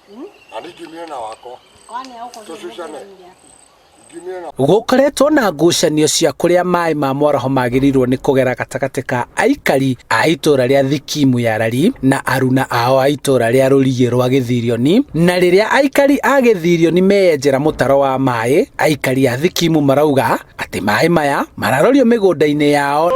Na niĩ ngiumire na wakwa. Tũcucane. Gũkoretwo na ngucanio cia kũrĩa maĩ ma mwaraho magĩrĩirwo nĩ kũgera gatagatĩ ka aikari a itũra rĩa Thikimu ya Rari na aruna ao a itũra rĩa Rũriĩ rwa Gĩthirioni. Na rĩrĩa aikari a Gĩthirioni meyenjera mũtaro wa maĩ, aikari a Thikimu marauga atĩ maĩ maya mararorio mĩgũnda-inĩ yao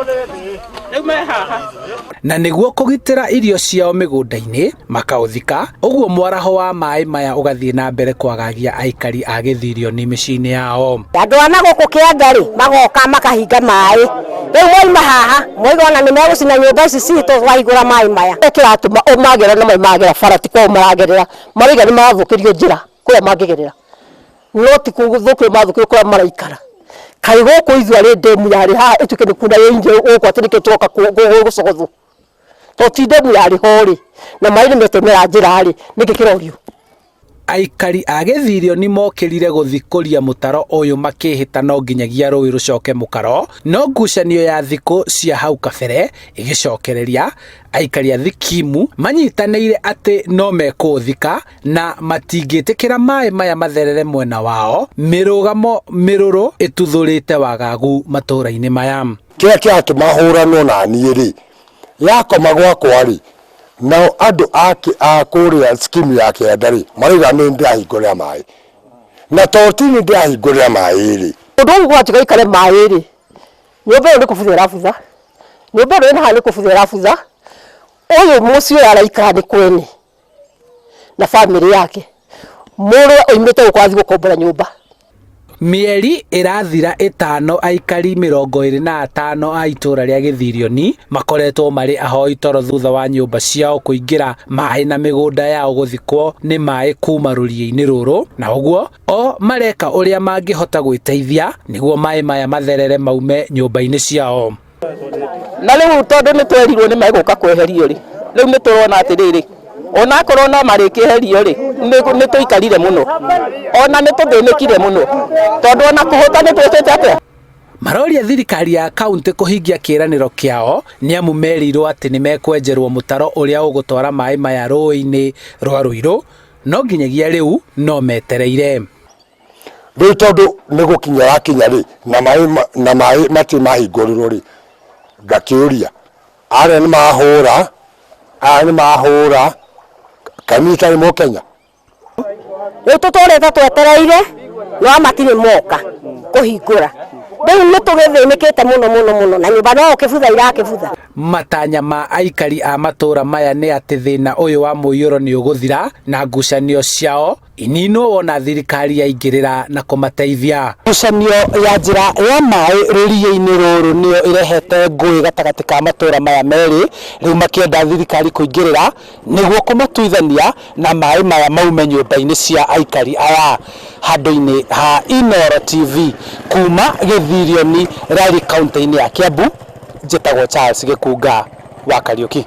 na nĩguo kũgitĩra irio ciao mĩgũnda-inĩ makaũthika, ũguo mwaraho wa maĩ maya ũgathiĩ na mbere kwagagia aikari a Gĩthirioni mĩciĩ-inĩ yao. Andũ a na gũkũ kĩanda rĩ magoka makahinga maĩ, rĩu mwaima haha mwaiga ona nĩ megũcina nyũmba ici citũ twahingũra maĩ maya. Kĩratũma magera na maĩ magera bara ti kwao maragerera, marauga nĩ marathũkĩrio njĩra kũrĩa mangĩgerera, no ti gũthũkĩrio marathũkĩrio kũrĩa maraikara. Kaĩ gũkũ ithuĩ arĩ ndemu yarĩ haha ĩtuĩke nĩ kuna ĩinje gũkũ atĩ nĩkĩo tũroka gũcogothwo, to ti ndemu yarĩ ho rĩ, na maĩ nĩ metemera njĩra rĩ, nĩkĩ kĩrorio? Aikari a Gĩthirioni mokĩrire gũthikũria mũtaro ũyũ makĩhĩta no nginyagia rũĩ rũcoke mũkaro, no ngucanio ya thikũ cia hau kabere ĩgĩcokereria, aikari a Thikimu manyitanĩire atĩ no mekũũthika na matingĩtĩkĩra maĩ maya matherere mwena wao, mĩrũgamo mĩrũrũ ĩtuthũrĩte wagagu matũũra-inĩ maya. Kĩrĩa kĩratũma hũranwo na niĩ rĩ, yakoma gwakwa rĩ, nao andũ a kũrĩa skimu ya kĩanda rĩ, marauga nĩ ndĩrahingũrĩra maĩ. Na to ti nĩ ndĩrahingũrĩra maĩ rĩ. Ũndũ ũyũ gwatiga ikare maĩ rĩ, nyũmba ĩyo nĩ kũbutha ĩrabutha, nyũmba ĩno ĩna haha nĩ kũbutha ĩrabutha, ũyũ mũciĩ ũyũ araikara nĩ kwene na bamĩrĩ yake, mũrũwe oimĩte gũkũ athiĩ gũkombora nyũmba. Mĩeri ĩrathira ĩtano aikari 25 a itũra rĩa Gĩthirioni makoretwo marĩ ahoi toro thutha wa nyũmba ciao kũingĩra maĩ na mĩgũnda yao gũthikwo nĩ maĩ kuma rũriĩ-inĩ rũrũ, na ũguo o mareka ũrĩa mangĩhota gwĩteithia nĩguo maĩ maya matherere maume nyũmba-inĩ ciao. Na rĩu tondũ nĩ twerirwo nĩ megũka kweherio rĩ, rĩu nĩ tũrona atĩrĩrĩ, ona akorwo no marĩkĩeherio rĩ, nĩ tũikarire mũno, ona nĩ tũthĩnĩkire mũno, tondũ ona kũhũta nĩ twĩkĩte atĩa. Maroria thirikari ya kaunti kũhingia kĩĩranĩro kĩao nĩamu merirwo atĩ nĩ mekwenjerwo mũtaro ũrĩa ũgũtwara maĩ maya rũĩ-inĩ rwa Rũirũ, no nginyagia rĩu no metereire. Rĩu tondũ nĩ gũkinya yakinya rĩ, na maĩ na maĩ matirĩ mahingũrĩrwo rĩ, ngakĩũria arĩa nĩ mahũra, aya nĩ mahũra, kaĩ itarĩ mũkenya? Rĩu tũtũrĩte twetereire no matirĩ moka kũhingũra, rĩu nĩ tũgĩthĩnĩkĩte mũno mũno mũno, na nyũmba no gũkĩbutha irakĩbutha. Matanya ma aikari a matũra maya nĩ atĩ thĩna ũyũ wa mũiyũro nĩ ũgũthira na ngucanio ciao ininwo wona thirikari yaingĩrĩra na kũmateithia. Ngucanio ya njĩra ya maĩ rũriĩ-inĩ rũrũ nĩyo ĩrehete ngũĩ gatagatĩ ka matũra maya merĩ, rĩu makĩenda thirikari kũingĩrĩra nĩguo kũmatuithania na maĩ maya maume nyũmba-inĩ cia aikari aya. Handũ-inĩ ha Inooro TV kuma Gĩthirioni, Rari, kaũntĩ-inĩ ya Kiambu, njĩtagwo Charles Gĩkunga wa Kariũki.